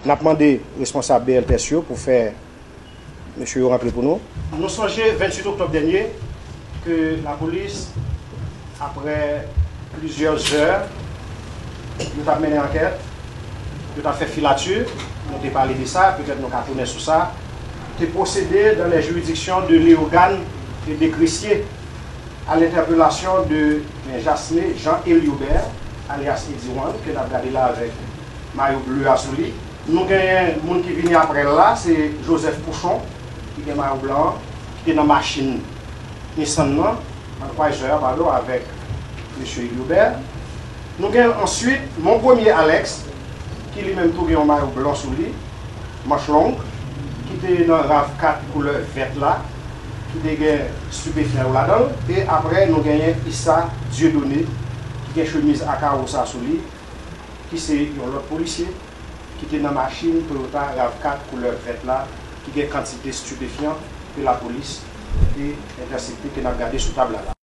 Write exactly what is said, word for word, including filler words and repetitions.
N ap mande responsab B L T S yo pou fè mesye yo rantre pou nou. Nou sonje venntuit oktòb dènye ke lapolis, aprè plizyè zè, yo t ap mennen ankèt, yo t ap fè filati, nou te pale de sa, petèt nou ka tounen sou sa, te pwosede dans les juridictions de Leyogàn e de Gresye, à l'interpellation de Jasme Jean Eliobert, alyas Eddy One, ke n ap gade la avèk mayo ble a sou li. Nou genyen moun ki vini aprè l la, se Joseph Pouchon, ki gen mayo blan an, ki te nan machin Nissan nan, Budweiser a, padon, avèk mesye Eliobert. Nou gen answit Mon Premier Alex, ki li menm tou gen yon mayo blan sou li, manch long, ki te nan RAV kat koulè vèt la, ki te gen stipefyan yo ladan l. E aprè, nou genyen Issa Dieudonné, ki gen chemiz a kawo sa sou li, ki se yon lòt polisye, ki te nan machin Toyota RAV kat koulè vèt la, ki gen kantite stipefyan ke lapolis te entèsepte, ke n ap gade sou tab la la.